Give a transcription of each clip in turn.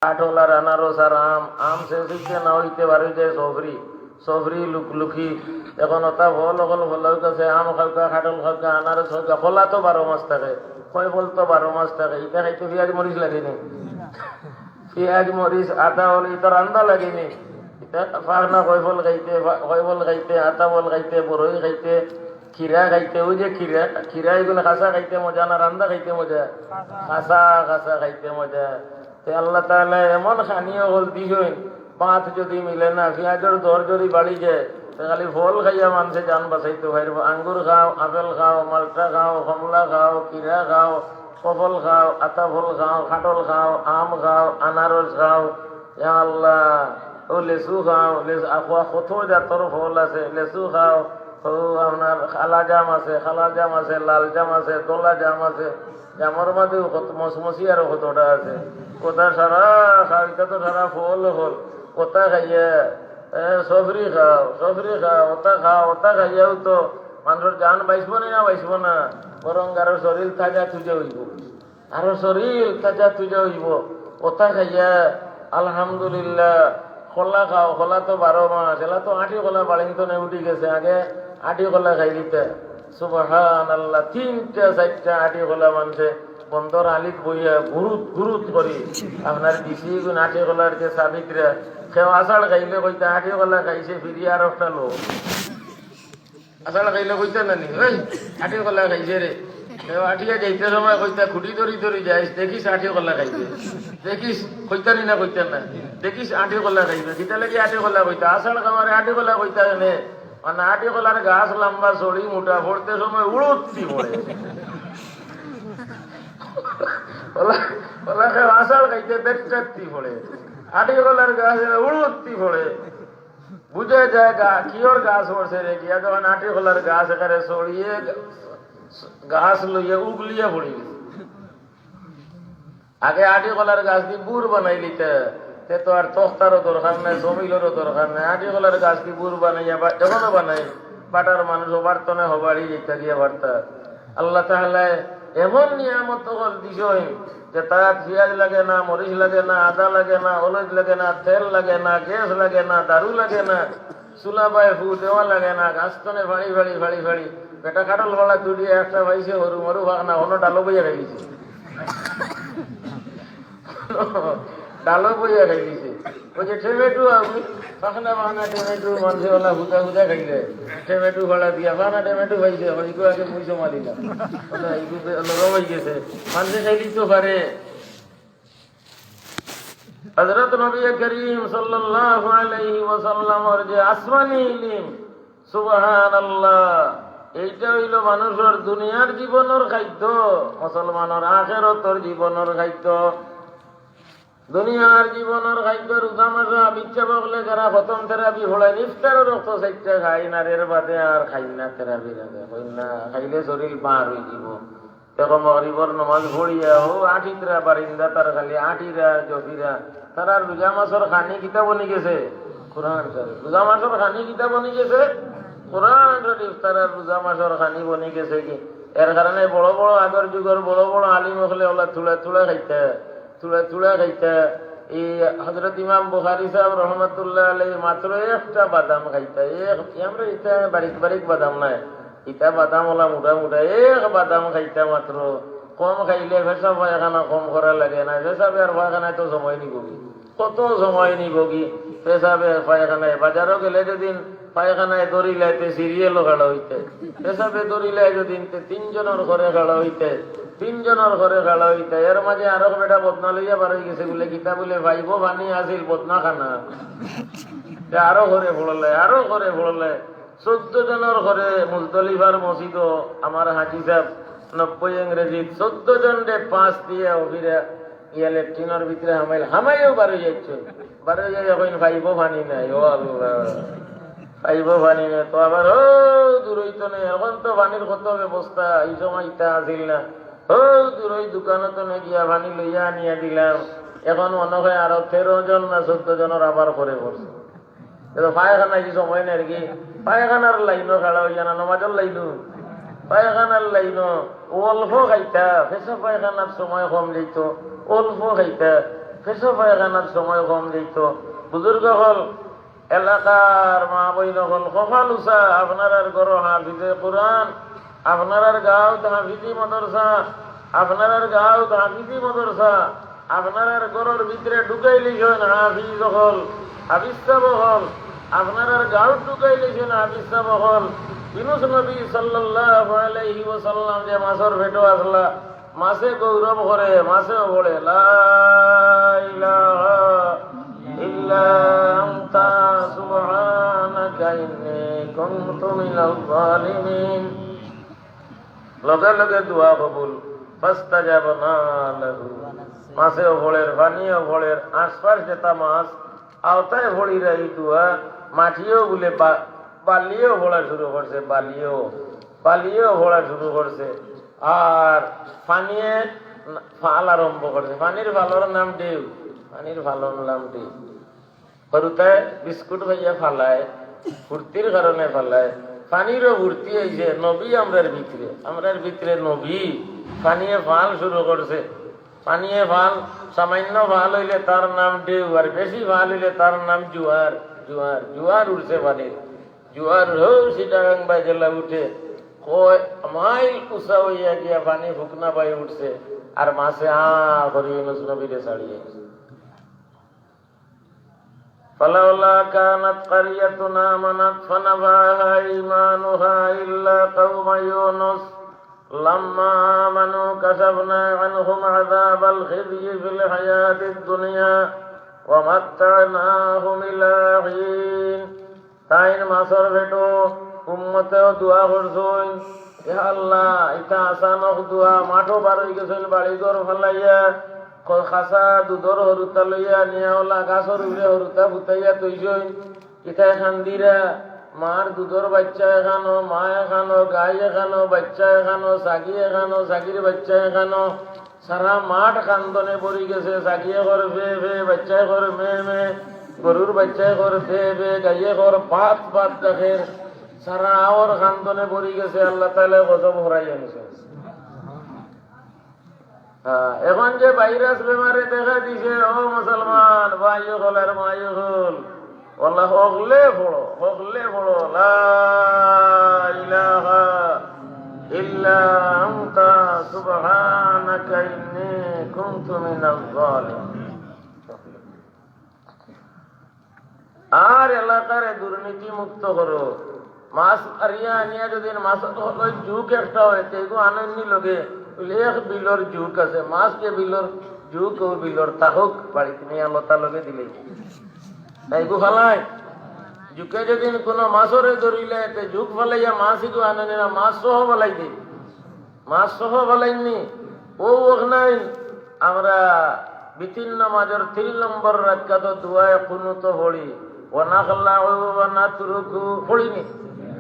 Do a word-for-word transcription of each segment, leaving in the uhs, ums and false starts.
কাঠল আর আনারস আর আম, আম শেষ অইতে না অইতে বার অই যায় সফরি, সফরি লুকলুকি। এখন অতা ফল অকল ফলাউক আছে, আম খাউক্কা, কাঠল খাউক্কা, আনারস খাউক্কা, কলা তো বারো মাস থাকে, কয়ফল তো বারো মাস থাকে, ইতা খাইতে পিয়াজ মরিচ লাগেনি? পিয়াজ মরিচ আদা অইলে ইতা রান্দা লাগেনি? ইতা ফাকনা কয়ফল খাইতে, ফা-, কয়ফল খাইতে, আতা ফল খাইতে, বরই খাইতে, খিরা খাইতে, ওই যে খিরা, খিরা ইগুন কাঁচা খাইতে মজা না রান্দা খাইতে মজা? কাঁচা, কাঁচা খাইতে মজা। তে আল্লাহ তাআলা এমন খানি অকল দিছইন, ভাত যদি মিলে না, পিয়াজর দর যদি বাড়ি যায়, তে খালি ফল খাইয়া মানষে জান বাঁচাইতো পারবো। আঙ্গুর খাও, আপেল খাও, মালটা খাও, কমলা খাও, খিরা খাও, কফল খাও, আতা ফল খাও, কাঠল খাও, আম খাও, আনারস খাও, ইয়া আল্লাহ, ও লেচু খাও, লেচু, আখোয়া কত জাতর ফল আছে, লেচু খাও, ও আপনার কালা জাম আছে, কালা জাম আছে, লাল জাম আছে, ধলা জাম আছে, জামর মাঝেও কত মচমচি আরো কতটা আছে। ওতা সারা খাও, ইতা তো সারা ফল ফল। ওতা খাইয়া, এ, সফরি খাও, সফরি খাও, ওতা খাও, ওতা খাইয়াও তো মানষর জান বাঁচবো নি না বাঁচবো না? বরং আরো শরীর তাজা তুজা অইবো। আরো শরীর তাজা তুজা অইবো। ওতা খাইয়া, আলহামদুলিল্লাহ, কলা খাও, কলা তো বারো মাস, এলা তো আটি কলা বাড়িন তনে উঠি গেছে, আগে আটি কলা খাই দিতা। সুবহানাল্লাহ, তিনটা চাইরটা আটি কলা মানষে বন্দর আলিত বইয়া গুরুত গুরুত করি আপনার বিশি গুণ আটি কলার যে সাবিত্রা, কেউ আষাঢ় খাইলে কইতা আটি কলা খাইছে, ফিরিয়া আর একটা লোক। আষাঢ় খাইলে কইতা না নি, "ওই, আটি কলা খাইছে রে।" এ আটিয়া যাইতে সময় কইতা, "খুঁটি ধরি ধরি যাইস, দেখিস আটি কলা খাইবে।" দেখিস, কইতা নি না কইতা না? "দেখিস আটি কলা খাইবে।" কিতা লাগি আটি কলা কইতা? আষাঢ় খাওয়ারে আটি কলা কইতা কেনে? মানে আটি কলার গাছ লম্বা, সড়ি মোটা, পড়তে সময় উড়ুত্তি পড়ে। ওলা, ওলা কেউ আষাঢ় খাইতে বেটকাত্তি পড়ে। আটি কলার গাছ উড়ুত্তি পড়ে। বুঝা যায় গা-, কিওর গাছ পড়ছে রে, গিয়া যখন আটি কলার গাছ একেবারে ছড়িয়ে গা-, গাছ লইয়া উগলিয়া পড়ি গেছে। আগে আটি কলার গাছ দি বুর বানাই লিতে, তে তো আর তক্তারও দরকার নাই, সমিলরও দরকার নাই। আটি কলার গাছ দি বুর বানাইয়া বা-, এখনো বানাই, বাটার মানুষ ওবার তনে হবারই যেটা গিয়া বার্তা। আল্লাহ তাআলায় এমন নিয়ামত অকল দিছইন যে তাত পিয়াজ লাগে না, মরিচ লাগে না, আদা লাগে না, হলুদ লাগে না, তেল লাগে না, গ্যাস লাগে না, দারু লাগে না, চুলা বায় ফু দেওয়া লাগে না, গাছ তনে ফাড়ি ফাড়ি ফাড়ি ফাড়ি। বেটা কাঠল ফাড়া তুলিয়া একটা পাইছে, হরু মরু ফাকনা, হনো ডালো বইয়া খাই দিছে। ডালো বইয়া খাই দিছে। ওই যে টমেটো, আমি ফাকনা ফাকনা টমেটো, মানষে ওলা হুদা হুদা খাইলে। টমেটো ফাড়া দিয়া, ফাকনা টমেটো পাইছে, ওইগু আগে মুই জমা দিলাম। ওলা এইগু বে-, নরম হয়ে গেছে। মানষে খাইলি তো পারে। হযরত নবী করিম সাল্লাল্লাহু আলাইহি ওয়াসাল্লামর যে আসমানি ইলিম, সুবহানাল্লাহ, এইটা অইলো মানুষর দুনিয়ার জীবনর খাদ্য, মুসলমানর আখেরাতর জীবনর খাদ্য। দুনিয়ার জীবনর খাদ্য রোজা মাসো হাফিজ সাব অকলে যারা খতম তেরাবি পড়ইন, ইফতারর অক্ত চাইরটা খাইন, আর এর বাদে আর খাইন না তেরাবির আগে, কইন না, খাইলে শরীর বার অই যিবো। দেখো, মাগরিবর নমাজ পড়িয়া, ও আটিতরা বারিন্দাত আর খালি আটিরা, জফিরা। তারার রোজা মাসর খানি কিতা বনি গেছে? কোরআন শরীফ। রোজা মাসর খানি কিতা বনি গেছে? কোরআন শরীফ। তারার রোজা মাসর খানি বনি গেছে কি? এর কারণে বড় বড় আগর যুগর বড় বড় আলিম অকলে ওলা থুড়া থুড়া খাইতা, থুড়া থুড়া খাইতা। এই হযরত ইমাম বুখারী সাহেব রহমতুল্লাহ আলাইহি মাত্র একটা বাদাম খাইতা, এক, আমরা ইতা বারিক বারিক বাদাম নায়, ইতা বাদাম ওলা মোটা মোটা, এক বাদাম খাইতা মাত্র। কম খাইলে পেশাব পায়খানা কম করা লাগে না, পেশাবে আর পায়খানায় তো সময় নিবো কি, কত সময় নিবো কি পেশাবে পায়খানায়। বাজারো গেলে যেদিন পায়খানায় দড়ি লাইতে সিরিয়ালো খাড়া অইতে, পেশাবে দড়ি লাই যেদিন তে তিনজনর ঘরে খাড়া অইতে, তিনজনর ঘরে খাড়া অইতে। এর মাঝে আরো বেটা বদনা লইয়া বার অই গেছে, বুলে কিতা বুলে পাইবো পানি আছিল বদনা খানা। তে আরো ঘরে পড়লে, আরো ঘরে পড়লে। চৌদ্দ জনর ঘরে মুজদলিফার মসজিদো আমার হাজি সাহেব নব্বই ইংরেজিত চৌদ্দ জনরে পাঁচ দিয়া অফিরা ইয়া লেট্রিনর ভিতরে হামাইল, হামাইয়াও বার অই যাইছে। বার অই যাইয়া কইন, "পাইবো পানি নাই, ও আল্লাহ, পাইবো পানি নাই।" তো আবার ও দূর অইতো নাই, এখন তো পানির কত ব্যবস্থা, এই সময় ইতা আছিল না। ও দূর অই দোকানো তো গিয়া পানি লইয়া আনিয়া দিলাম। এখন মনে হয় আরো তেরো জন না চৌদ্দ জনর আবার ঘরে পড়ছে। তো পায়খানা কি সময় নেই আর কি? পায়খানার লাইনও খাড়া অইয়া না, নমাজর লাইনও। পায়খানার লাইনও অল্প খাইতা, পেশাব পায়খানার সময় কম যাইতো, অল্প খাইতা। পেশাব পায়খানার সময় কম দিত। বুজুর্গ অকল, এলাকার মা বইন অকল, কপাল উচা, আপনারার ঘরো হাফিজে কোরআন, আপনারার গাঁওত হাফিজি মাদ্রাসা, আপনারার গাঁওত হাফিজি মাদ্রাসা, আপনারার ঘরর ভিতরে ঢুকাইলিছইন হাফিজ অকল, হাফিজ সাব অকল, আপনারার গাঁওত ঢুকাইলিছইন হাফিজ সাব অকল। ইউনুস নবী সাল্লাল্লাহু আলাইহি ওয়াসাল্লাম যে মাছর পেটো আছলা, মাছে গৌরব করে, মাছেও পড়ে, "লা ইলাহা ইল্লা আনতা সুবহানাকা ইন্নী কুনতু মিনাজ জালিমিন।" লগে লগে দোয়া কবুল। ফাস্তাজাবনা লাহু। মাছেও পড়ের, পানিও পড়ের, আশপাশ যেটা মাছ আওতায় পড়িরা ই দোয়া, মাটিও বুলে বা-, বালিও পড়া শুরু করছে, বালিও, বালিও পড়া শুরু করছে। আর পানিয়ে ফাল আরম্ভ করছে। পানির ফালর নাম ঢেউ, পানির ফালর নাম ঢেউ। হুরুতায় বিস্কুট খাইয়া ফালায়, ফুর্তির কারণে ফালায়। পানিরও ফুর্তি অইছে, নবী আমরার ভিতরে, আমরার ভিতরে নবী। পানিয়ে ফাল শুরু করছে। পানিয়ে ফাল, সামান্য ফাল অইলে তার নাম ঢেউ, আর বেশি ফাল অইলে তার নাম জোয়ার। জোয়ার, জোয়ার উঠছে পানির। জোয়ার হৌ চিটাগাং বায় জেলা উঠে, কয় মাইল উচা অইয়া গিয়া পানি ফুকনা বায় উঠছে, আর মাছে আ করি ইউনুস নবীরে ছাড়িয়ে। فلولا كانت قرية آمنت فنفعها إيمانها إلا قوم يونس لما آمنوا كشفنا عنهم عذاب الخزي في الحياة الدنيا ومتعناهم إلى حين। তাইন মাছর পেটো উম্মতেও দোয়া করছইন, "ইয়া আল্লাহ, ইতা আচানক দোয়া, মাঠো বার অই গেছইন বাড়ি ঘর ফালাইয়া, ক-, খাসা দুধর হুরুতা লইয়া নিয়া ওলা গাছর উপরে হুরুতা ফুতাইয়া থইছইন, ইতায় কান্দিরা, মার দুধর বাইচ্চা এখানো, মা এখানো, গাই এখানো, বাইচ্চা এখানো, ছাগি এখানো, ছাগির বাইচ্চা এখানো।" সারা মাঠ কান্দনে ভরি গেছে, ছাগিয়ে কর ফে ফে, বাইচ্চায় কর মে মে, গরুর বাইচ্চায় কর ফে ফে, গাইয়ে কর পাত পাত ডাকের। সারা আওর কান্দনে ভরি গেছে, আল্লাহ তাআলায় গজব হরাই আনছে। হ্যাঁ, এখন যে ভাইরাস বেমারে দেখা দিছে, ও মুসলমান ভাই অকল আর মাই অকল, ওয়াল্লাহ, হকলে পড়ো, হকলে পড়ো, লা ইলাহা ইল্লা আনতা সুবহানাকা ইন্নী কুনতু মিনাজ জালিমিন। আর এলাকারে দুর্নীতি মুক্ত করো। মাছ মারিয়া আনিয়া যদি মাছর হকলর জুক একটা অয়, তে এগু আনইননি লগে, বুলে এক বিলর জুক আছে, মাছ যে বিলর জুক, ও বিলর তাহক বাড়িত নিয়া লতা লগে দিলে। তাই এগু ফালাই। জুকে যদি কোনো মাছরে ধরিলে, তে জুক ফালাইয়া মাছ এগু আনইননি না, মাছ সহ ফালাই দে। মাছ সহ ফালাইননি। ও ওখানাই আমরা বিতিন নামাজর তিন নম্বর রাকাতো দোয়ায়ে কুনুতো পড়ি, "ওয়া নাখলাউ ওয়া নাতরুকু", পড়িনি?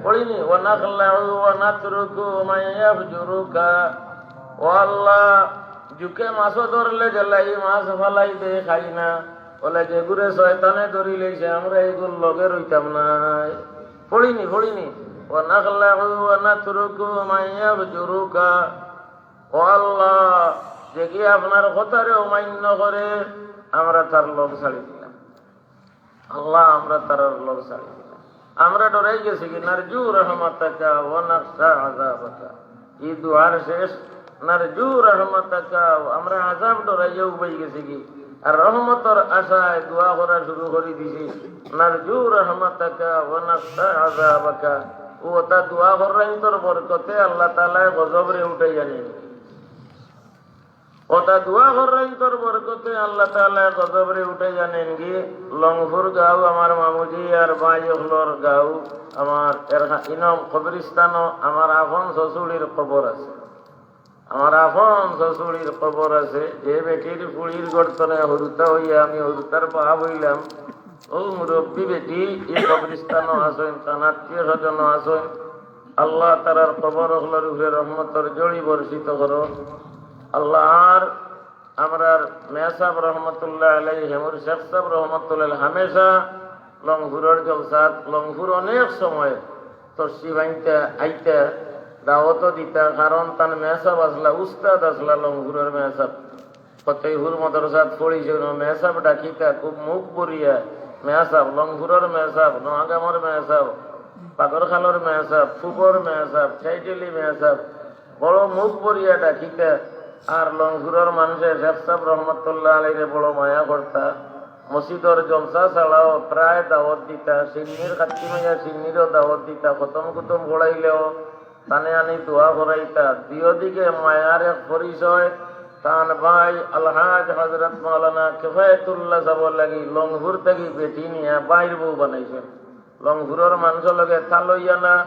পড়িনি? "ওয়া নাখলাউ ওয়া নাতরুকু মান ইয়াফজুরুকা।" ও আল্লাহ, জুকে মাছ ধরলে যেলা ই মাছ ফালাই দে, খাই না। ওলা যেগুরে শয়তানে ধরিলাইছে, আমরা এগুর লগে রইতাম নায়। পড়িনি, পড়িনি? "ওয়া নাখলাউ ওয়া নাতরুকু মান ইয়াফজুরুকা।" ও আল্লাহ, যে কি আপনার কথারে অমান্য করে, আমরা তার লগ ছাড়ি দিলাম। আল্লাহ, আমরা তার লগ ছাড়ি দিলাম। আমরা ডরাই গেছি কি, "নারজু রাহমাতাকা ওয়া নাখশা আযাবাকা।" ই দোয়ার শেষ, "নারজু রাহমাতাকা", আমরা আযাব ডরাইয়া উবাই গেছি কি, আর রহমতর আশায় দোয়া করা শুরু করি দিছি, "নারজু রাহমাতাকা ওয়া নাখশা আযাবাকা।" ও তা দোয়া কররাইন্তর বরকতে আল্লাহ তাআলায় গজবরে উঠাইয়া নেন। ওটা দোয়া কররাইন্তর বরকতে আল্লাহ তাআলায় গজবরে উঠাইয়া নেন গি। লংপুর গাঁও আমার মামুজি আর ভাই অকলর গাঁও, আমার এর ইনম কবরিস্তানো আমার আপন শ্বশুরির কবর আছে। আমার আপন শ্বশুরির কবর আছে, যে বেটির ফুড়ির গর্তনে হুরুতা অইয়া আমি হুরুতার বাপ অইলাম, ও মুরব্বী বেটি ই কবরিস্তানো আছইন, তান আত্মীয় স্বজনও আছইন। আল্লাহ তারার কবর অকলর উপরে রহমতর জড়ি বর্ষিত করো। আল্লাহ আর আমরার মেসাব রহমতুল্লাহ আলাইহি, হেমুর শেখ সাব রহমতুল্লাহ আলাইহি হামেশা লংপুরর জলসাত, লংপুর অনেক সময় তশরিফ আনতা, আইতা, দাওয়াতও দিতা, কারণ তান মেসাব আসলা, উস্তাদ আসলা লংপুরর মেসাব। ফতেইপুর মাদ্রাসাত পড়িছইন, মেসাব ডাকিতা খুব মুখ ভরিয়া, মেসাব, লংপুরর মেসাব, নোয়াগামর মেসাব, পাগরখালর মেসাব, ফুবর মেসাব, চাইটেলি মেসাব, বড় মুখ ভরিয়া ডাকিতা। আর লংপুরর মানষে শেখ সাব রহমতুল্লাহ আলাইরে বড় মায়া করতা। মসজিদর জলসা ছাড়াও প্রায় দাওয়াত দিতা, সিন্নির খাত্তি মাইয়া সিন্নিরও দাওয়াত দিতা, খতম কুতুম পড়াইলেও তানে আনি দোয়া করাইতা। দুইও দিকে মায়ার এক পরিচয়। তান ভাই আলহাজ হজরত মাওলানা কিফায়তুল্লাহ সাবর লাগি লংপুর থাকি বেটি নিয়া বাইর বউ বানাইছইন। লংপুরর মানষর লগে তালইয়ালা,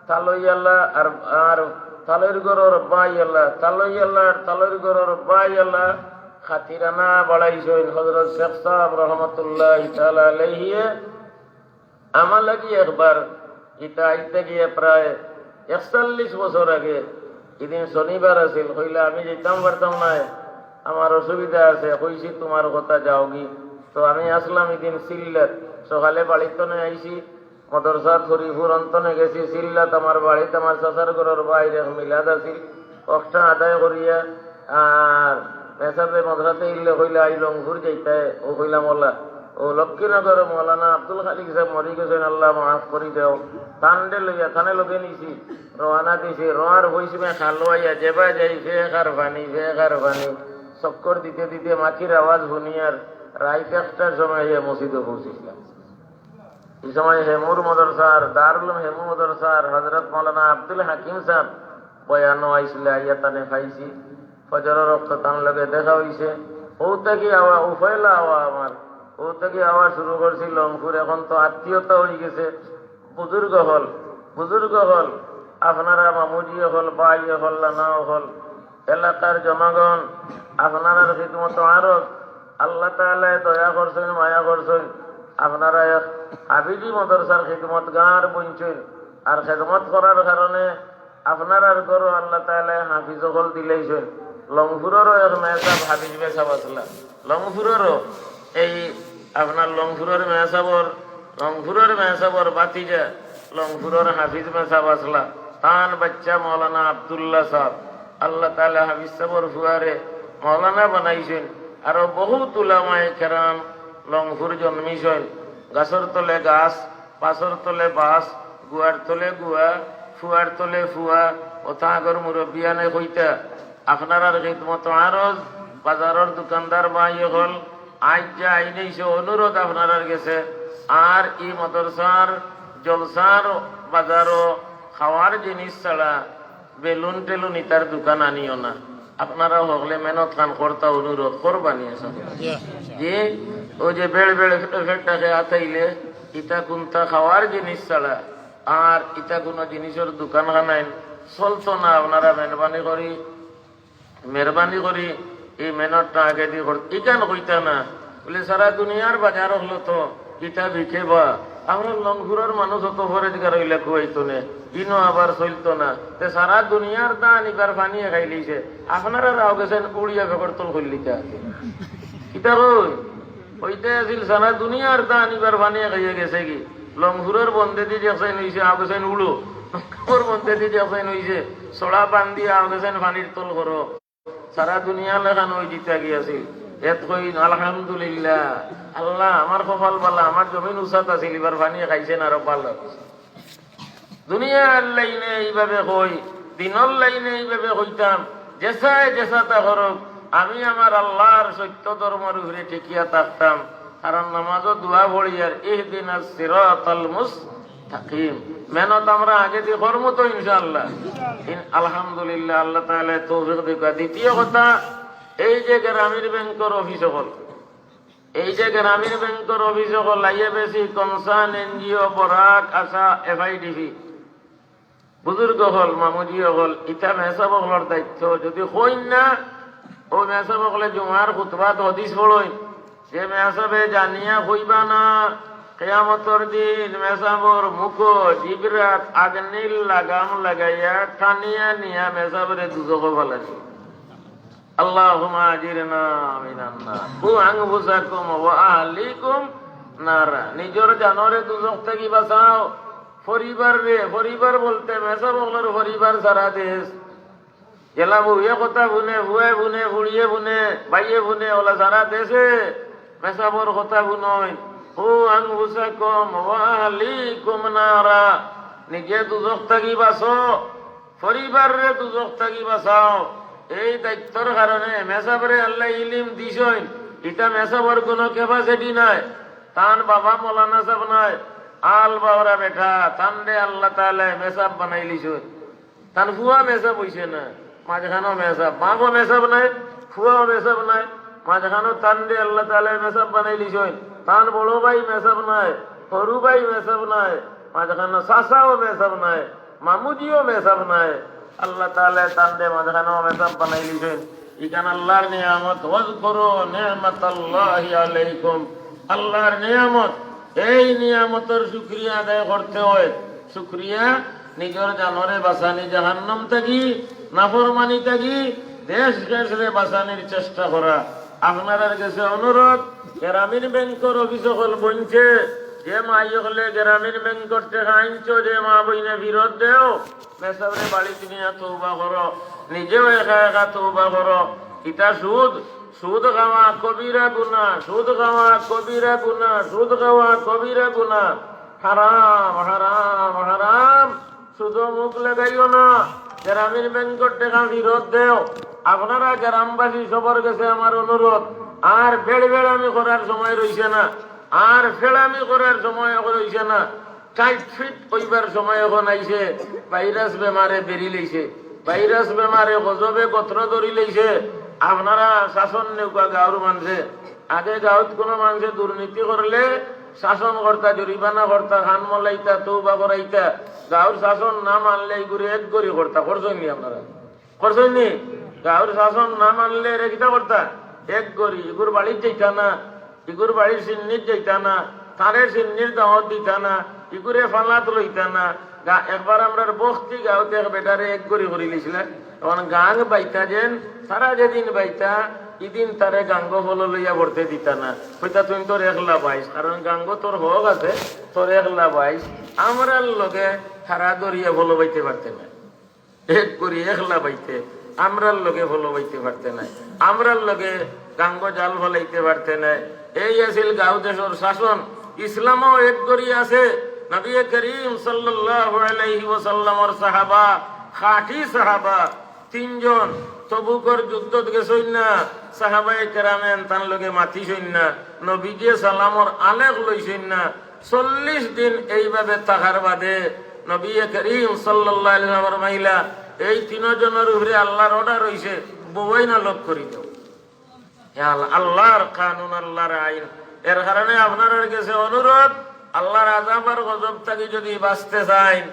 তালইয়ালা আর, আর তালইর ঘরর বাইয়ালা, তালইয়ালা আর তালইর ঘরর বাইয়ালা খাতিরানা বাড়াইছইন হজরত শেখ সাব রহমতুল্লাহ তাআলা আলাইহিয়ে। আমার লাগি একবার, ইটা আইতে গিয়া প্রায় একচল্লিশ বছর আগে, ইদিন শনিবার আছিল, কইলা, "আমি যাইতাম পারতাম নায়, আমার অসুবিধা আছে।" কইছি, "তুমার কথা, যাওগি।" তো আমি আছলাম ইদিন চিল্লাত, সকালে বাড়ির তনে আইছি, মাদ্রাসাত হরিপুর অন্তনে গেছি, চিল্লাত আমার বাড়িত আমার চাচার ঘরর বাইর এক মিলাদ আছিল, অখটা আদায় করিয়া আর মেসাবে মাদ্রাসাত ইল্লে কইলা, "আই লংপুর যাইতায়।" ও কইলাম, "ওলা।" ও লক্ষ্মীনগর মৌলানা আব্দুল খালিক সাব মরি গেছইন, আল্লাহ মাফ করি দেও। তানরে লইয়া, তানে লগে নিছি, রওয়ানা দিছি। রোয়ার বইসমে খালো আইয়া যেবা যাই, ফেকার পানি, ফেকার পানি। চক্কর দিতে দিতে মাটির আওয়াজ হুনিয়ার রাইত একটার সময় আইয়া মসজিদো পৌঁছিছলাম। ই সময় হেমুর মাদ্রাসার, দারুল উলুম হেমু মাদ্রাসার হজরত মৌলানা আব্দুল হাকিম সাব বয়ানো আইছলা, আইয়া তানে পাইছি। ফজরর অক্ত তান লগে দেখা অইছে। অউ থাকি আওয়া, উ পয়লা আওয়া আমার। অউ থাকি আওয়া শুরু করছি লংপুর, এখন তো আত্মীয়তা অইগেছে। বুজুর্গ অকল, বুজুর্গ অকল, আপনারা মামুজি অকল, ভাই অকল, নানা অকল, এলাকার জনগণ, আপনারার খিদমত আরো আল্লাহ তাআলায় দয়া করছইন, মায়া করছইন। আপনারা এক হাফিজি মাদ্রাসার খিদমতগার বনছইন, আর খেদমত করার কারণে আপনারার ঘরো আল্লাহ তাআলায় হাফিজ অকল দিলাইছইন। লংপুররও এক মেসাব হাফিজ মেসাব আছলা। লংপুররও এই আপনার লংপুরর মেসাবর, লংপুরর মেসাবর ভাতিজা, লংপুরর হাফিজ মেসাব আছলা। তান বাচ্চা মৌলানা আব্দুল্লাহ সাব, আল্লাহ তাআলায় হাফিজ সাবর ফুয়ারে মৌলানা বানাইছইন। আরো বহুত উলামায়ে কেরাম লংপুর জন্মিছইন। গাছর তলে গাছ, বাসর তলে বাস, গুয়ার তলে গুয়া, ফুয়ার তলে ফুয়া, অতা আগর মুরব্বিয়ানে কইতা। আপনারার খিদমত আরজ, বাজারর দোকানদার ভাই অকল, আইজ যা আইনাইছে অনুরোধ আপনারার গেছে, আর ই মাদ্রাসার জলসার বাজারো খাওয়ার জিনিস ছাড়া বেলুন টেলুন ইতার দোকান আনিও না। আপনারা হকলে মেহনত খান করতা, অনুরোধ করবানি আছে। যে, ও যে বেড় বেড় ফেট ফেট থাকে আতাইলে, ইতা কুনতা খাওয়ার জিনিস ছাড়া, আর ইতা কুনো জিনিসর দোকান খানাইন চলতো না। আপনারা মেহরবানি করি, মেহরবানি করি এই মেহনতটা আগেদি কর, ইখান কইতা না। বলে, সারা দুনিয়ার বাজার অকলো তো ইতা বিকে বা, আমরা লংপুরর মানুষ অত পরেজগার অইলে খুয়াইতো নে, ইনো আবার চলতো না। তে সারা দুনিয়ার ধান ইবার পানিয়ে খাইলিছে, আপনারা রাও গেছেন উড়িয়া ফেকর তল করিলিতা। কিতা কই? কইতে আছিল, সারা দুনিয়ার ধান ইবার পানিয়ে খাইয়া গেছেগি। লংপুরর বন্দেদি দেখছেন অইছে, আও গেছেন উড়ো। লংপুরর বন্দেদি দেখছেন অইছে, ছড়া বান্ধি আও গেছেন পানির তল করো। সারা দুনিয়া লেখান অই দিতা গিয়াছিল। এত কইন, "আলহামদুলিল্লাহ, আল্লাহ, আমার কপাল বালা, আমার জমিন উসাত আছিল, ইবার পানিয়ে খাইছে না, আরো ভালা।" দুনিয়ার লাইনে এইভাবে কই, দিনর লাইনে এইভাবে কইতাম, যেসায় যেসাতা করুক, আমি আমার আল্লাহর সত্য ধর্মর উপরে টিকিয়া থাকতাম। কারণ নামাজও দোয়া পড়ি আর ইহদিনাস সিরাতাল মুস্তাকিম। মেহনত আমরা আগেদি করমু তো ইনশাআল্লাহ। ইন-, আলহামদুলিল্লাহ, আল্লাহ তাআলায় তৌফিক দিবা। দ্বিতীয় কথা, এই যে গ্রামীণ ব্যাংকর অফিস অকল, এই যে গ্রামীণ ব্যাংকর অফিস অকল, আইএফএসি, কনসার্ন এনজিও, বরাক, আশা, এফআইডিপি, বুজুর্গ অকল, মামুজি অকল, ইতা মেসাব অকলর দায়িত্ব। যদি কইন না, অউ মেসাব অকলে জুমার খুতবাত হদিস পড়ইন, যে মেসাবে জানিয়া কইবা না, কিয়ামতর দিন মেসাবর মুখো জিবরাত আগ্নির লাগাম লাগাইয়া টানিয়া নিয়া মেসাবরে দুজখো ফালাইবো। আল্লাহুম্মা আজিরনা মিনান নার। কু আনফুসাকুম ওয়া আহলিকুম নারা। নিজর জানরে দুজখ থাকি বাঁচাও, পরিবাররে, পরিবার বলতে মেসাব অকলর পরিবার সারা দেশ, যেলা বউয়ে কথা হুনে, ফুয়ায় হুনে, ফুড়িয়ে হুনে, ভাইয়ে হুনে, অলা যারা দেশে মেসাবর কথা হুনইন, "কু আনফুসাকুম ওয়া আহলিকুম নারা", নিজে দুজখ থাকি বাঁচো, পরিবাররে দুজখ থাকি বাঁচাও। এই দায়িত্বর কারণে মেসাবরে আল্লায় ইলিম দিছইন, ইটা মেসাবর কুনু capacity নাই। তান বাবা মৌলানা সাব নায়, আল বাওরা বেটা, তানরে আল্লাহ তাআলায় মেসাব বানাইলিছইন। তান ফুয়া মেসাব অইছে না, মাঝখানো মেসাব, বাপও মেসাব নায়, ফুয়াও মেসাব নায়, মাঝখানো তানরে আল্লাহ তাআলায় মেসাব বানাইলিছইন। তান বড় ভাই মেসাব নায়, হুরু ভাই মেসাব নায়, মাঝখানো চাচাও মেসাব নায়, মামুজিও মেসাব নায়। আল্লাহ তাআলায় তানরে মাঝখানো মেসাব বানাইলিছইন। ইখান আল্লাহর নিয়ামত, "ওয়াজকুরু নি'মাতাল্লাহি আলাইকুম", আল্লাহর নিয়ামত, এই নিয়ামতর শুকরিয়া আদায় করতে অয়। শুকরিয়া নিজর জানরে বাঁচানি জাহান্নাম থাকি, নাফরমানি থাকি, দেশ-খেশরে বাঁচানির চেষ্টা করা। আপনারার গেছে অনুরোধ, গ্রামীণ ব্যাংকর অফিস অকল বনছে, যে মাই অকলে গ্রামীণ ব্যাংকর টেকা আনছো, যে মা-বইনে ফিরত দেও, মেসাবরে বাড়িত নিয়া তওবা করো, নিজেও একা একা তওবা করো। ইটা সুদ, সুদ খাওয়া কবিরা গুনা, সুদ খাওয়া কবিরা গুনা, সুদ খাওয়া কবিরা গুনা। হারাম, হারাম, হারাম। সুদো মুখ লাগাইও না। গ্রামীণ ব্যাংকর টেকা ফিরত দেও। আপনারা গ্রামবাসী সবর গেছে আমার অনুরোধ, আর বেড়বেড়ামি করার সময় রইছে না, আর ফেড়ামি করার সময় অখন রইছে না। টাইফয়েড অইবার সময় অখন আইছে, ভাইরাস বেমারে বেড়ি লইছে, ভাইরাস বেমারে গজবে গত্র ধরি লইছে। আপনারা শাসন নেউক্কা গাঁওর মানষে। আগে গাঁওত কুনু মানষে দুর্নীতি করলে শাসন করতা, জরিমানা করতা, কান মলাইতা, তওবা করাইতা। গাঁওর শাসন না মানলে ইগুরে এক গড়ি করতা। করছইন নি আপনারা? করছইন নি? গাঁওর শাসন না মানলে এরে কিতা করতা? এক গড়ি, ইগুর বাড়িত যাইতা না, ইগুর বাড়ির সিন্নিত যাইতা না, তারে সিন্নির দাওয়াত দিতা না, ইগুরে ফালাত লইতা না। গা-, একবার আমরার বখতি গাঁওত এক বেটারে এক গড়ি করিলিছিলা। অখন গাঙ বাইতা যেন, তারা যেদিন বাইতা, ইদিন তারে গাঙ্গো ফলো লইয়া বরতে দিতা না। কইতা, "তুই তোর একলা বাইছ, কারণ গাঙ্গো তোর হক আছে, তোর একলা বাইছ, আমরার লগে তারা দরিয়া ফলো বাইতে পারতে না।" এক গড়ি একলা বাইতে, আমরার লগে ফলো বাইতে পারতে নায়, আমরার লগে গাঙ্গো জাল ফলাইতে পারতে নায়। এই আছিল গাঁও দেশর শাসন। ইসলামও এক গড়ি আছে। নবী করিম সাল্লাল্লাহু আলাইহি ওয়াসাল্লামর সাহাবা, খাঁটি সাহাবা, তিনজন তবুকর যুদ্ধত গেছইন না, সাহাবায়ে কেরামেন তান লগে মাতিছইন না, নবীজিয়ে সালামর আলেক লইছইন না। চল্লিশ দিন এইভাবে থাকার বাদে নবী করিম সাল্লাল্লাহু আলাইহি ওয়াসাল্লাম ফরমাইলা, "এই তিনজনর উপরে আল্লাহর অর্ডার অইছে, বউয়াইন আলগ করি দেও।" হে আল-, আল্লাহর কানুন, আল্লাহর আইন। এর কারণে আপনারার গেছে অনুরোধ, আল্লাহর আযাব আর গজব থাকি যদি বাঁচতে চাইন,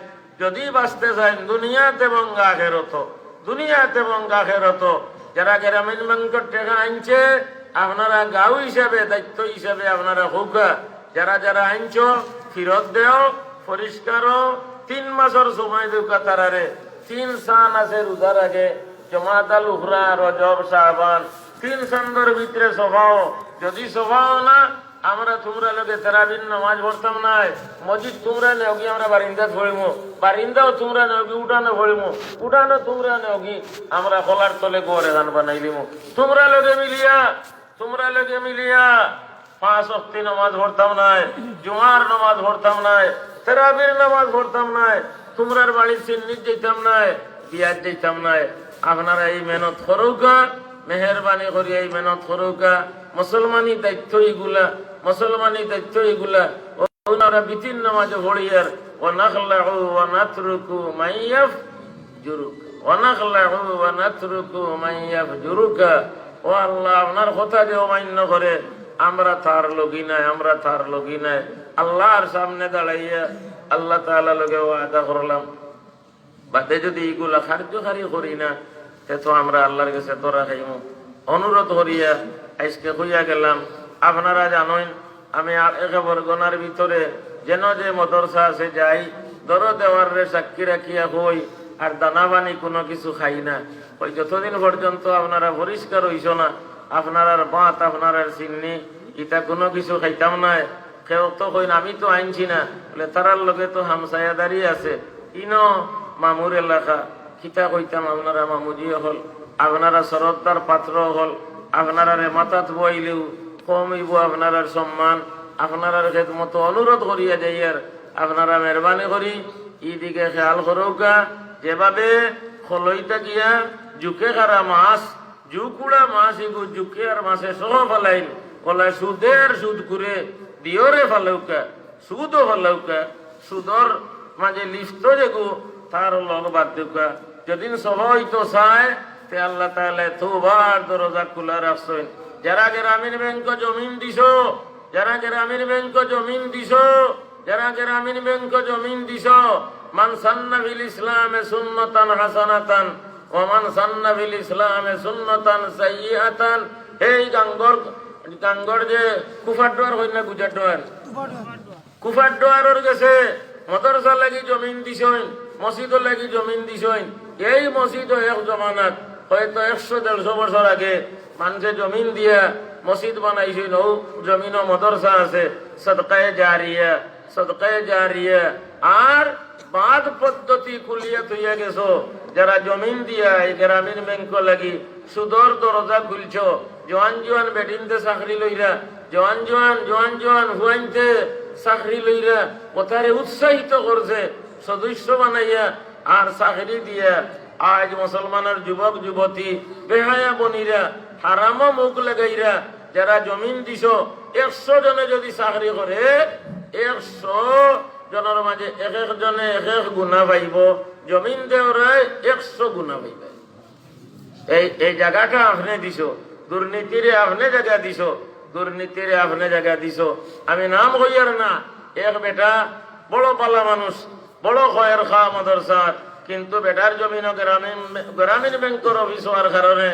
যদি বাঁচতে চাইন দুনিয়াত এবং আখেরত, দুনিয়াত এবং আখেরত, যারা গ্রামীণ ব্যাংকর টেকা আনছে, আপনারা গাঁও হিসাবে, দায়িত্ব হিসাবে আপনারা কউক্কা, যারা যারা আনছো, ফিরত দেও, পরিষ্কারও, তিন মাসর সময় দেউক্কা তারারে। তিন চান আছে রোজার আগে, জমাদাল উখরা, রজব, শাবান, তিন চান্দর ভিতরে সফাও। যদি সফাও না, আমরা তুমরা লগে তারাবির নামাজ পড়তাম নায়। মসজিদ তুমরা নেওগি, আমরা বারিন্দাত পড়িমু। বারিন্দাও তুমরা নেওগি, উঠানো পড়িমু। উঠানো তুমরা নেওগি, আমরা কলার তলে ঘর এখান বানাইলিমু। তুমরা লগে মিলিয়া, তুমরা লগে মিলিয়া পাঁচ ওয়াক্তি নামাজ পড়তাম নায়, জুমার নামাজ পড়তাম নায়, তারাবির নামাজ পড়তাম নায়, তুমরার বাড়ির সিন্নিত যাইতাম নায়, বিয়াত যাইতাম নায়। আপনারা এই মেহনত করউক্কা, মেহেরবানি করি এই মেহনত করউক্কা। মুসলমানি দায়িত্ব ইগুলা, মুসলমানি দায়িত্ব ইগুলা। ও আমরা বিতির নামাজও পড়িয়ার, "ওয়া নাখলাউ ওয়া নাতরুকু মান ইয়াফজুরুকা, ওয়া নাখলাউ ওয়া নাতরুকু মান ইয়াফজুরুকা।" ও আল্লাহ, আপনার কথা যে অমান্য করে, আমরা তার লগি নাই, আমরা তার লগি নাই। আল্লাহর সামনে দাঁড়াইয়া আল্লাহ তাআলা লগে ওয়াদা করলাম, বাদে যদি ইগুলা কার্যকারী করি না, তে তো আমরা আল্লাহর গেছে ধরা খাইমু। অনুরোধ করিয়া আইজকে কইয়া গেলাম, আপনারা জানইন, আমি আর একে বরগনার ভিতরে যেন যে মাদ্রাসা আছে যাই, দরো দেওয়াররে সাক্ষী রাখিয়া কই, আর দানা পানি কুনু কিছু খাই না। ওই যতদিন পর্যন্ত আপনারা পরিষ্কার অইছো না, আপনারার ভাত, আপনারার সিন্নি, ইতা কুনু কিছু খাইতাম নায়। কেউ তো কইন, "আমি তো আনছি না।" বলে, "তারার লগে তো হামসায়াদারি আছে, ইনো মামুর এলাকা, কিতা কইতাম, আপনারা মামুজি অকল, আপনারা শ্রদ্ধার পাত্র অকল, আপনারারে মাথাত বওয়াইলেউ কম অইবো আপনারার সম্মান। আপনারার খেদমতো অনুরোধ করিয়া যাইয়ার, আপনারা মেহরবানি করি ইদিকে খেয়াল করউক্কা। যেভাবে খলইতা গিয়া জুকে খারা মাছ, জুকুড়া মাছ ইগু জুকে আর মাছে সহ ফালাইল, ওলা সুদের সুদ করে দিওরে ফালাউক্কা। সুদও ফালাউক্কা, সুদর মাঝে লিপ্ত যেগু, তার লগ বাদ দেউক্কা। যদিন সহ অইতো চায়, তে আল্লাহ তাআলায় তওবার দরজা খুলা রাখছইন। যারা গ্রামীণ ব্যাংক জমিন দিছো, যারা গ্রামীণ ব্যাংক জমিন দিছো, যারা গ্রামীণ ব্যাংক জমিন দিছো, মান সান্না ফিল ইসলামে সুন্নতান হাসানাতান ওয়া মান সান্না ফিল ইসলামে সুন্নতান সাইয়্যিআতান। এই গাঙ্গর, গাঙ্গর যে কুফার ডুয়ার কইন না, গুজার ডুয়ার, কুফার ডুয়ারর গেছে মাদ্রাসা লাগি জমিন দিছইন, মসজিদর লাগি জমিন দিছইন। এই মসজিদও এক জমানাত, হয়তো একশো দেড়শো বছর আগে মানষে জমিন দিয়া মসজিদ বানাইছইন, অউ জমিনও মাদ্রাসা আছে, সদকায়ে জারিয়া, সদকায়ে জারিয়া। আর বাদ পদ্ধতি খুলিয়া থইয়া গেছো, যারা জমিন দিয়া এই গ্রামীণ ব্যাংক লাগি সুদর দরজা খুলছো, জোয়ান জোয়ান বেটিন্তে চাকরি লইরা, জোয়ান জোয়ান, জোয়ান জোয়ান ফুয়াইন্তে চাকরি লইরা, অতারে উৎসাহিত করছে, সদস্য বানাইয়া আর চাকরি দিয়া। আইজ মুসলমানর যুবক যুবতী বেহায়া বনিরা, হারামো মুখ লাগাইরা, যারা জমিন দিছো, একশো জনে যদি চাকরি করে, একশো জনর মাঝে এক এক জনে এক এক গুণা পাইবো, জমিন দেওরায় একশো গুণা পাইবা। এই, এই জাগাটা আপনে দিছো, দুর্নীতিরে আপনে জাগা দিছো, দুর্নীতিরে আপনে জাগা দিছো। আমি নাম কইয়ার না, এক বেটা বড় ভালা মানুষ, বড় খয়ের খা মাদ্রাসার, কিন্তু বেটার জমিনও গ্রামীণ, গ্রামীণ ব্যাংকর অফিস অওয়ার কারণে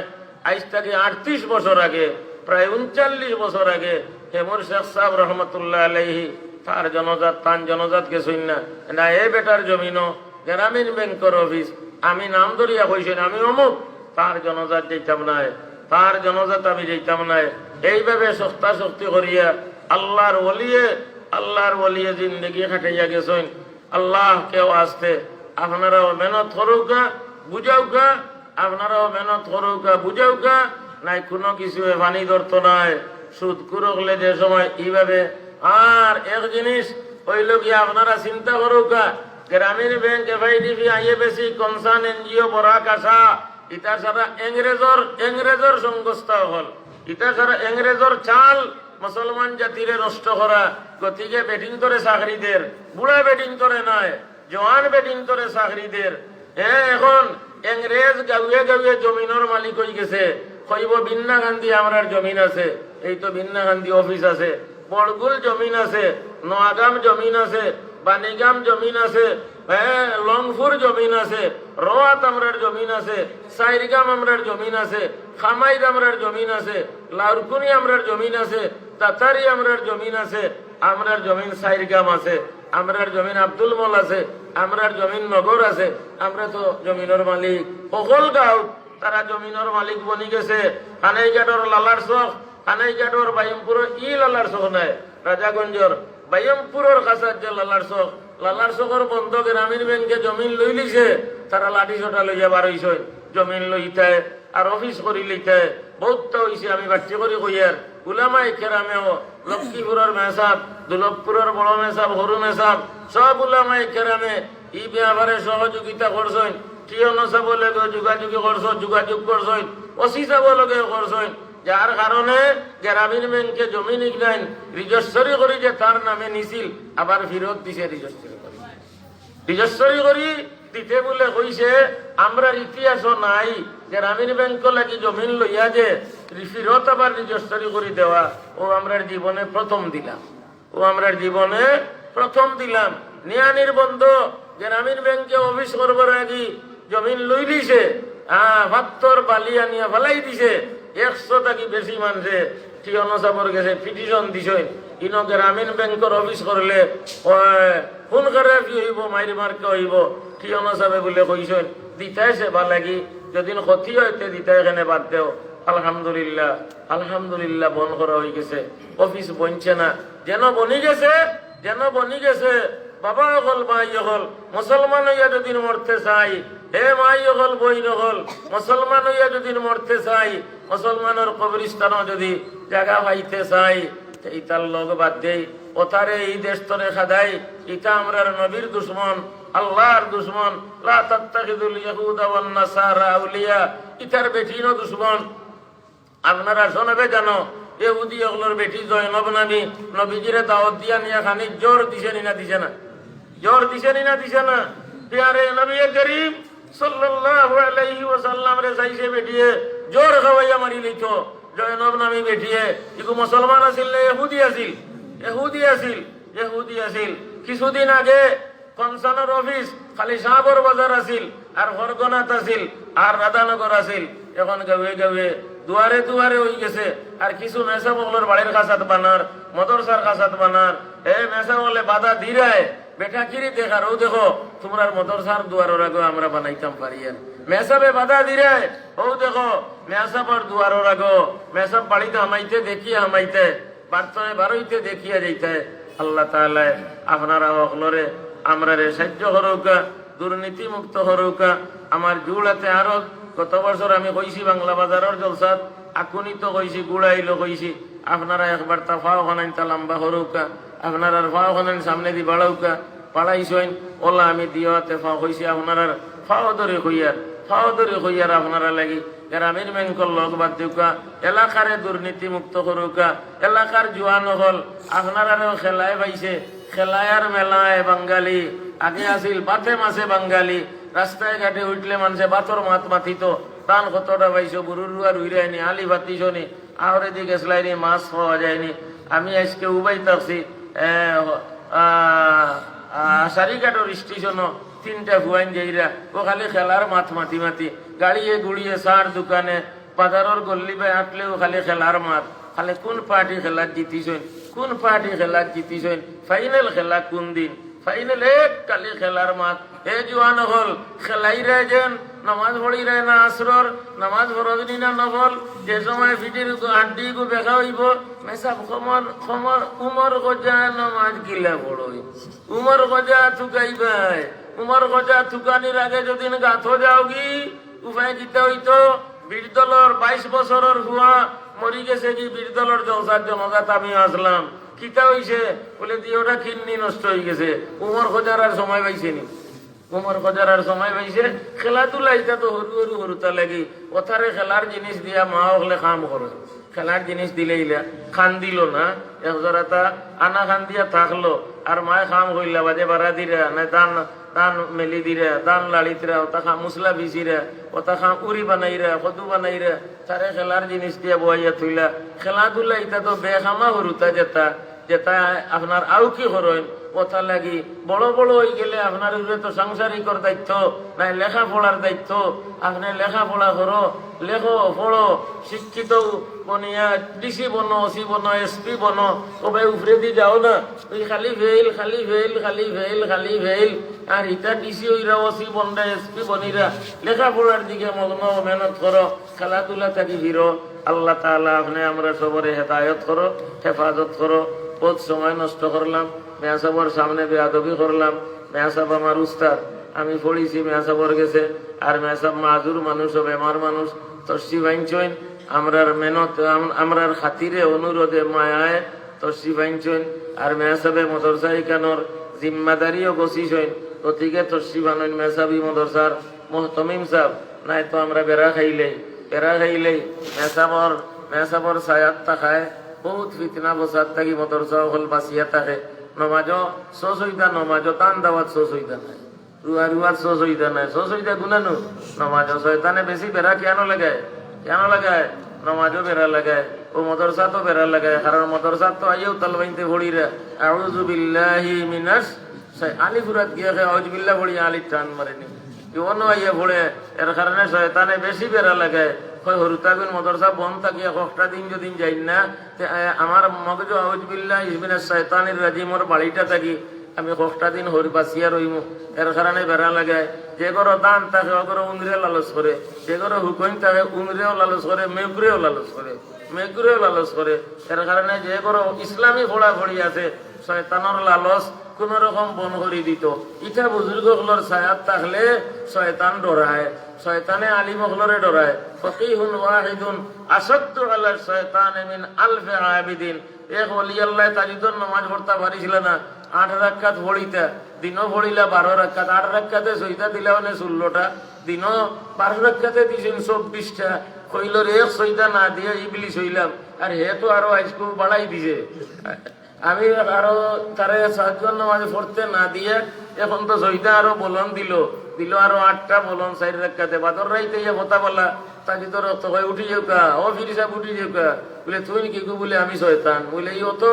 আইজ থাকি আটত্রিশ বছর আগে, প্রায় ঊনচল্লিশ বছর আগে, হেমুর শেখ সাহেব রহমতুল্লাহ আলাইহি, তার জনজাত, তান জনজাত গেছইন না, না, এই বেটার জমিনও গ্রামীণ ব্যাংকর অফিস, আমি নাম ধরিয়া কইছি না, আমি অমুক, তার জনজাত যাইতাম নায়, তার জনজাত আমি যাইতাম নায়। এইভাবে শক্তা শক্তি করিয়া আল্লাহর ওলিয়ে, আল্লাহর ওলিয়ে জিন্দেগি কাটাইয়া গেছইন। আল্লাহ কেউ আসতে, আপনারাও মেহনত করউক্কা, বুঝাউক্কা, আপনারাও মেহনত করউক্কা, বুঝাউক্কা, নাই কুনু কিছু এ পানি ধরতো নায়। সুদ কুরকলে যে সময় ইভাবে, আর এক জিনিস অইলো কি, আপনারা চিন্তা করউক্কা, গ্রামীণ ব্যাংক, এফআইডিবি, আইএফএসি, কনসার্ন এনজিও, বরাক আশা, ইতা সারা ইংরেজর, ইংরেজর সংস্থা অকল, ইতা সারা ইংরেজর চাল মুসলমান জাতিরে নষ্ট করা। গতিকে বেটিন্তরে চাকরি দের, বুড়া বেটিন্তরে নায়, জোয়ান বেটিন্তরে চাকরি দের। হ্যাঁ, এখন ইংরেজ গাউয়ে গাউয়ে জমিনর মালিক অইগেছে। কইবো বিন্নাকান্দি আমরার জমিন আছে, এই তো বিন্নাকান্দি অফিস আছে, বড়গুল জমিন আছে, নোয়াগাম জমিন আছে, বানিগাম জমিন আছে, হ্যাঁ, লংপুর জমিন আছে, রোয়াত আমরার জমিন আছে, সাইরগাম আমরার জমিন আছে, খামাইদ আমরার জমিন আছে, লাউরকুনি আমরার জমিন আছে, তাতারি আমরার জমিন আছে, আমরার জমিন সাইরগাম আছে, আমরার জমিন আব্দুল মল আছে, আমরার জমিন নগর আছে। আমরা তো জমিনর মালিক। হকল গাঁও তারা জমিনর মালিক বনি গেছে। কানাইঘাটর লালার চক, কানাইঘাটর বাইমপুরর ই লালার চক নায়, রাজাগঞ্জর বাইমপুরর কাছাত যে লালার চক, লালার চকর বন্দ গ্রামীণ ব্যাংকে জমিন লইলিছে, তারা লাঠি সোটা লইয়া বার অইছইন, জমিন লইতায় আর অফিস করিলিতায়। বউততা অইছে, আমি বাট্টি করি কইয়ার। উলামায়ে কেরামেও, লক্ষ্মীপুরর মেসাব, দুর্লভপুরর বড় মেসাব, হরু মেসাব, সব উলামায়ে কেরামে ই ব্যাপারে সহযোগিতা করছইন। টিওনো সাবর লগে যোগাযোগ করছইন, যোগাযোগ করছইন, ওসি সাবর লগে করছইন, যার কারণে গ্রামীণ ব্যাংকে জমিন ইগলাইন রেজিস্ট্রি করি যে তার নামে নিছিল, আবার ফিরত দিছে রেজিস্ট্রি করি। রেজিস্ট্রি করি দিতে বুলে কইছে, আমরার ইতিহাসও নাই, গ্রামীণ ব্যাংক লাগি জমিন লইয়া যে ফিরত আবার রেজিস্ট্রি করি দেওয়া, অউ আমরার জীবনে প্রথম দিলাম। অউ আমরার জীবনে প্রথম দিলাম। নিয়ানির বন্দ গ্রামীণ ব্যাংকে অফিস করবার লাগি জমিন লইলিছে, হ্যাঁ, পাত্থর বালি আনিয়া ফালাই দিছে। একশো থাকি বেশি মানষে টিওনো সাবর গেছে পিটিশন দিছইন, ইনো গ্রামীণ ব্যাংকর অফিস করলে, ওই, খুন খারাপি অইবো, মাইর মার্কা অইবো। টিওনো সাবে বুলে কইছইন, দিতায় সেবা লাগি, যদিন ক্ষতি অয় তে দিতায় কেনে বাদ দেও। আলহামদুলিল্লাহ, আলহামদুলিল্লাহ, বন্ধ করা অইগেছে, অফিস বনছে না, যেন বনি গেছে, যেন বনি গেছে। বাবা অকল, ভাই অকল, মুসলমান অইয়া যদি মরতে চাই, হে ভাই অকল, বইন অকল, মুসলমান অইয়া যদি মরতে চাই, মুসলমানর কবরস্থানো যদি জাগা পাইতে চাই, তে ইতার লগ বাদ দেই, অতারে ই দেশ তনে খেদাই, ইতা আমরার নবীর দুশমন, আল্লাহর দুশমন। লা তাত্তাখিযুল ইয়াহুদা ওয়ান নাসারা আউলিয়া, ইতার বেটিনও দুশমন। আপনারা সবে জানো, ইহুদি অকলর বেটি জয়নব নামি নবীজিরে দাওয়াত দিয়া নিয়া খানি জোর দিছে নি না দিছে না? জোর দিছে নি না দিছে না? পিয়ারে নবী করিম সাল্লাল্লাহু আলাইহি ওয়াসাল্লামরে চাইছে বেটিয়ে জোর খাওয়াইয়া মারি লইতো। জয়নব নামি বেটিয়ে, ইগু মুসলমান আছিল না ইহুদি আছিল? ইহুদি আছিল, ইহুদি আছিল। কিছুদিন আগে কনসার্নর অফিস খালি সাবর বাজার আছিল, আর হরগনাত আছিল, আর রাধানগর আছিল। এখন গাঁওয়ে গাঁওয়ে, দুয়ারে দুয়ারে অই গেছে। আর কিছু মেসাব অকলর বাড়ির কাছাত বানার, মদরসার কাছাত বানার, এ মেসাব অকলে বাধা দিরায়, বেটাগিরি দেখার, "অউ দেখো, তুমরার মদরসার দুয়ারর আগো আমরা বানাইতাম পারিয়ার।" মেসাবে বাধা দিরায়, "অউ দেখো, মেসাবর দুয়ারর আগো, মেসাব বাড়িত হামাইতে দেখিয়া হামাইতে, বাড়িত বারইতে দেখিয়া যাইতে।" আল্লাহ তাআলায় আপনারা হকলরে, আমরারে সাহায্য করউক্কা, দুর্নীতি মুক্ত করউক্কা। আমার জুড়াতে আরো গত বছর আমি কইছি বাংলা বাজারর জলসাত, আকুনি তো কইছি, গুড়াইলো কইছি, আপনারা একবার তা ফাও খানাইন তা লম্বা করউক্কা, আপনারার ফাও খানাইন সামনেদি বাড়াউক্কা, বাড়াইছইন, অলা আমি দিওয়াতে ফাও কইছি, আপনারার ফাও ধরি কইয়ার, ফাও ধরি কইয়ার আপনারা লাগি গ্রামীণ ব্যাংকর লগ বাদ দেউক্কা, এলাকারে দুর্নীতি মুক্ত করউক্কা, এলাকার জুয়ান অকল, আপনারারেও খেলায় পাইছে, খেলায় আর মেলায় বাঙালি, আগে আছিল ভাতে মাছে বাঙালি, রাস্তায় ঘাটে উঠলে মানষে ভাতর মাত মাতিতো, ধান কতটা পাইছো, গরুর রুয়া রুইরায়নি, আলি পাতিছনি, আহরেদি গেছলায়নি, মাছ পাওয়া যায়নি। আমি আইজকে উবাই থাকছি, এ, আ, আ, সারিঘাটর স্টেশনো তিনটা ফুয়াইন যাইরা, অউ খালি খেলার মাত মাতি মাতি, গাড়িয়ে গুড়িয়ে, চার দোকানে, বাজারর গল্লি বায় আটলেও খালি খেলার মাত। খালি কুন পার্টি খেলাত জিতিছইন, কুন পার্টি খেলাত জিতিছইন, ফাইনাল খেলা কুন দিন, ফাইনাল এক খালি খেলার মাত। এ জুয়ান অকল, খেলাইরায় যেন, নমাজ পড়িরায় না আসরর, নমাজ ফরজ নি না নফল, যে সময় ফিটির গু-, হাড্ডি গু বেকা অইবো, মেসাব খমর, খমর, উমর খজা নমাজ কিলা পড়ইন, উমর খজা তুকাইবায়, উমর খজা তুকানির আগে যদি গাতো যাওগি, উপায় কিতা অইতো? বিরোধী দলর বাইশ বছরর ফুয়া মরি গেছেগি, বিরোধী দলর জলসার জনাজাত আমিও আছলাম। কিতা অইছে? বলে, "দিওটা কিডনি নষ্ট অইগেছে।" উমর খজার আর সময় পাইছে নি? উমর খজার আর সময় পাইছে? খেলাধুলা ইতা তো হুরু হুরু হুরুতা লাগি, অতারে খেলার জিনিস দিয়া মা অকলে কাম করো। খেলার জিনিস দিলে ইলা কান্দিলো না, এক জরাতা আনা কান্দিয়া থাকলো, আর মায় কাম কইলা, বাদে বাড়া দিরা, না ধান, ধান মেলি দিরা, ধান লাড়িতরা, অতা কাম মুসলা বিছিরা, অতা কাম উরি বানাইরা, কদু বানাইরা, তারে খেলার জিনিস দিয়া বওয়াইয়া থইলা। খেলাধুলা ইতা তো বেকামা হুরুতা যেতা, যেতা আপনার আউকি করইন, অতা লাগি বড় বড় অইগেলে আপনার উপরে তো সাংসারিকর দায়িত্ব, নাই লেখাপড়ার দায়িত্ব, আপনে লেখাপড়া করো, লেখো, পড়ো, শিক্ষিত বনিয়া ডিসি বনো, ওসি বনো, এসপি বনো, অউ ভাই উপরেদি যাও না, অউ খালি ফেইল, খালি ফেইল, খালি ফেইল, খালি ফেইল। আর ইতা ডিসি অইরা, ওসি বনরা, এসপি বনিরা, লেখাপড়ার দিকে মগ্ন, মেহনত করো, খেলাধুলা থাকি ফিরো। আল্লাহ তাআলা আপনে আমরা সবরে হেদায়ত করো, হেফাজত করো। বহুত সময় নষ্ট করলাম, মেয়াসাবর সামনে বেয়াদবি করলাম। মেয়াসাব আমার উস্তাদ, আমি পড়ছি মেয়াসাবর গেছে। আর মেয়াসাব মাজুর মানুষ, বেমার মানুষ, তশরিফ আনছইন। আমরার মেহনত, আম-, আমরার খাতিরে, অনুরোধে, মায়ায় তশরিফ আনছইন। আর মেয়াসাবে মদরসা ইখানর জিম্মাদারিও গছিছইন। গতিকে তশরিফ আনইন মেয়াসাবি মদরসার মুহতমিম সাব, নাই তো আমরা বেড়া খাইলেই, বেড়া খাইলেই মেসাবর, মেসাবর ছায়াত থাকায় বহুত ফিতনা ফসাদ থাকি মদরসা অকল বাঁচিয়া থাকে। নমাজও সস অইতা, নমাজও তান দাওয়াত সস অইতা নাই, রুয়া রুয়াত সস অইতা নাই, সস অইতা গুনানু। নমাজও শয়তানে বেশি বেড়া কেন লাগায়? কেন লাগায়? নমাজও বেড়া লাগায়, অউ মদরসাতও বেড়া লাগায়। কারণ মদরসাত তো আইয়াউ তালবাইনতে পড়িরা, আউযু বিল্লাহি মিনাশ শয়-, আলিফুরাত গিয়া কে আউযু বিল্লাহ পড়িয়া আলিফ টান মারেনি। ইবনও আইয়া পড়ে, এর কারণে শয়তানে বেশি বেড়া লাগায়। কয়, হুরুতাগুন মদরসা বন্ধ থাকিয়া কয়টা দিন যদি যাইন না, তে, এ, আমার মগজো আউযু বিল্লাহি মিনাশ শয়তানির রাজিমর বাড়িটা থাকি আমি কয়টা দিন হরি বাঁচিয়া রইমু। এর কারণে বেড়া লাগায়। যে ঘরো ধান থাকে, অউ ঘরো উন্দরে লালচ করে। যে ঘরো হুকইন থাকে, উন্দরেও লালচ করে, মেকুরেও লালচ করে, মেকুরেও লালচ করে। এর কারণে যে ঘরো ইসলামী পড়াপড়ি আছে, শয়তানর লালচ কুনু রকম বন্ধ করি দিত। ইটা বুজুর্গ অকলর ছায়াত থাকলে শয়তান ডরায়, শয়তানে আলিম অকলরে ডরায়। ফকিহুন ওয়াহিদুন আশাদ্দু আলা শয়তানে মিন আলফে আবিদিন। এক ওলি আল্লায় তাহাজ্জুদর নামাজ পড়তা পারিছিলা না, আট রাকাত পড়িতা, দিনও পড়িলা বারো রাকাত, আট রাকাতে সইদা দিলা মানে ষোলোটা, দিনও বারো রাকাতে দিছইন চব্বিশটা। কইল রে, এক সইদা না দিয়া ইবলিস অইলাম, আর হে তো আরো আইজকু বাড়াই দিছে। আমি আরো তারে তাহাজ্জুদর নামাজ পড়তে না দিয়া, এখন তো সইদা আরো বলন দিল, দিল আরো আটটা বলন চাইর রাকাতে। বাদর রাইতে ইয়া কথা বলা, তাহাজ্জুদর অক্ত কয়, "উঠি যাউক্কা, ও ফিরি সাব, উঠি যাউক্কা।" বুলে, "তুই কিগু?" বুলে, "আমি শয়তান।" বুলে, "ই অত,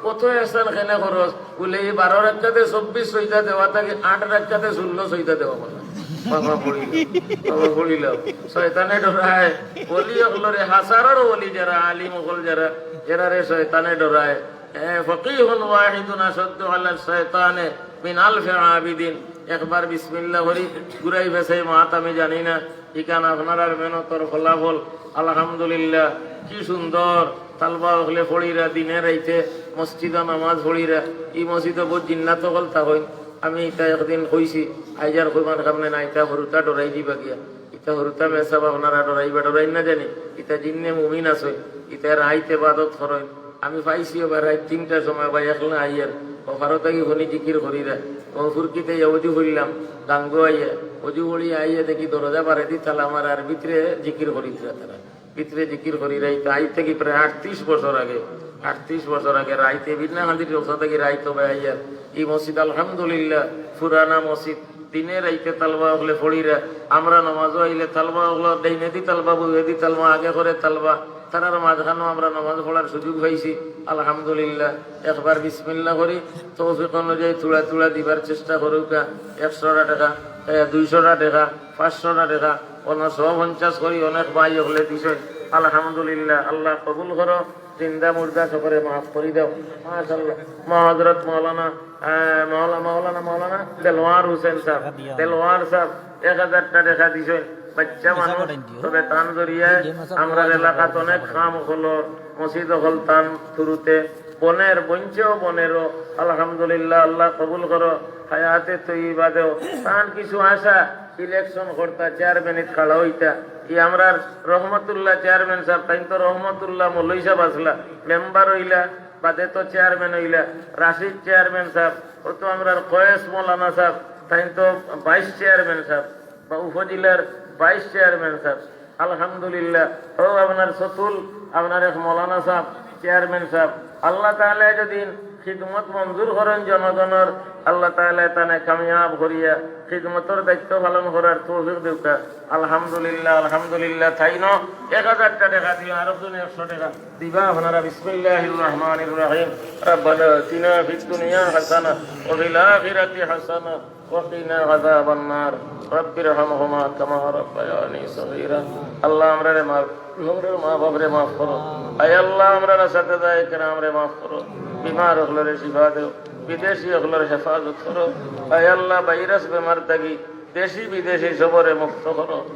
অত এহসান কেনে করস?" বুলে, "ই বারো রাকাতে চব্বিশ সইদা দেওয়া থাকি আট রাকাতে ষোলো সইদা দেওয়া কথা।" বাবা পড়িল, বাবা পড়িল। শয়তানে ডরায়, ওলি অকলরে, হাজারর ওলি যারা, আলিম অকল যারা, এরারে শয়তানে ডরায়। এ, ফকিহুন ওয়াহিদুন আশাদ্দু আলা শয়তানে মিন আলফে আবিদিন। একবার বিসমিল্লাহ করি, ঘুরাই ফেসাই মাত আমি জানি না। ইখান আপনারার মেহনতর ফলাফল। আলহামদুলিল্লাহ, কি সুন্দর। তালবা অকলে পড়িরা দিনে রাইতে, মসজিদো নামাজ পড়িরা। ই মসজিদো বহুত জিন্নাত অকল থাকইন। আমি ইতা একদিন কইছি, আইজ আর কইবার কাম নাই, ইতা হুরুতা ডরাই দিবা গিয়া। ইতা হুরুতা মেসাব আপনারা ডরাইবা, ডরাইন না জানি। ইতা জিন্নে মুমিন আছইন, ইতা রাইত এবাদত করইন। আমি পাইছি ওবা রাইত তিনটার সময় বা একলা আইয়ার, ও ফারো থাকি হুনি জিকির করিরা। ও ফুরকিতে ইয়া অজু করলাম, ডাঙ্গো আইয়া, অজু করি আইয়া দেখি দরজা বারেদি তালা মারা আর ভিতরে জিকির করিরা তারা। ভিতরে জিকির করিরা, ইতা আইজ থাকি প্রায় আটত্রিশ বছর আগে, আটত্রিশ বছর আগে রাইতে বিনা হাজির জলসা থাকি রাইত ওবা আইয়ার। ই মসজিদ আলহামদুলিল্লাহ, পুরানা মসজিদ, দিনে রাইতে তালবা অকলে পড়িরা, আমরা নমাজো আইলে তালবা অকলর ডাইনেদি তালবা, বাউয়েদি তালবা, আগে করে তালবা, তারার মাঝখানো আমরা নমাজ পড়ার সুযোগ পাইছি। আলহামদুলিল্লাহ, একবার বিসমিল্লাহ করি, তৌফিক অনুযায়ী থুড়া থুড়া দিবার চেষ্টা করুক্কা। একশোটা টেকা, এ, দুইশোটা টেকা, পাঁচশোটা টেকা, অনো শো পঞ্চাশ করি অনেক ভাই অকলে দিছইন। আলহামদুলিল্লাহ, আল্লাহ কবুল করো। জিন্দা মুর্দা সকলে মাফ করি দাও। মাশাআল্লাহ। মা হযরত মাওলানা, আহ, মাওলা-, মাওলানা, মাওলানা দেলওয়ার হোসেন সাব, দেলওয়ার সাব এক হাজারটা টেকা দিছইন। বাচ্চা মানুষ, তবে তান জরিয়ায় আমরার এলাকাত অনেক কাম অকলর, মসজিদ অকল তান through-তে, বনের, বঞ্চেও বনেরও, আলহামদুলিল্লাহ, আল্লাহ কবুল করো। হায়াতে তৈবাদেও তান কিছু আশা, election করতা, চেয়ারম্যানিত খাড়া অইতা। ই আমরার রহমতুল্লাহ চেয়ারম্যান সাব, তাইন তো রহমতুল্লাহ মৌলভী সাব আছলা, মেম্বার অইলা, বাদে তো চেয়ারম্যান অইলা। রাশিদ চেয়ারম্যান সাব, ও তো আমরার কয়েস মৌলানা সাব, তাইন তো ভাইস চেয়ারম্যান সাব বা উপজেলার ভাইস চেয়ারম্যান সাব। আলহামদুলিল্লাহ। ও আপনার সতুল, আপনার এক মৌলানা সাব, চেয়ারম্যান সাব, আল্লাহ তাআলা যদি খিদমত মঞ্জুর করেন জনগণর, আল্লাহ তাআলা তানে কামিয়াব করিয়া খিদমতর দায়িত্ব পালন করার তৌফিক দেউক্কা। আলহামদুলিল্লাহ, আলহামদুলিল্লাহ। তাইন এক হাজারটা টেকা দিও, আর একজন একশো টেকা দিবা আপনারা। বিসমিল্লাহির রহমানির রহিম। ربنا آتنا في الدنيا حسنة وفي الآخرة حسنة وقنا عذاب النار. رب ارحمهما كما ربياني صغيرا. আল্লাহ, আমরারে মাফ, আমরার মা বাপরে মাফ করো। আয় আল্লাহ, আমরার সাথে যায় কেরামরে মাফ করো। বিমার অকলরে শিফা দেও, বিদেশি অকলর হেফাজত করো। আয় আল্লাহ, ভাইরাস বেমার থাকি দেশি বিদেশি সবরে মুক্ত করো।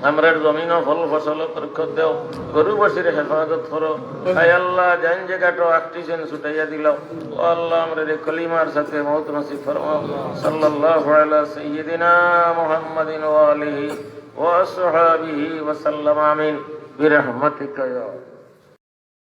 আমরার জমিনো ফল ফসল বরকত দেও, গরু মহিষর হেফাজত করো। আয় আল্লাহ, জান যে গাটো আখটিছেন ছুটাইয়া দিলাও। ও আল্লাহ, আমরারে কলিমার সাথে মউত নসিব ফরমাও। সাল্লাল্লাহু আলা সাইয়্যিদিনা মুহাম্মাদিন ওয়া আলিহি ওয়া আসহাবিহি ওয়া সাল্লাম। আমিন। বিরহমাতিকা ইয়া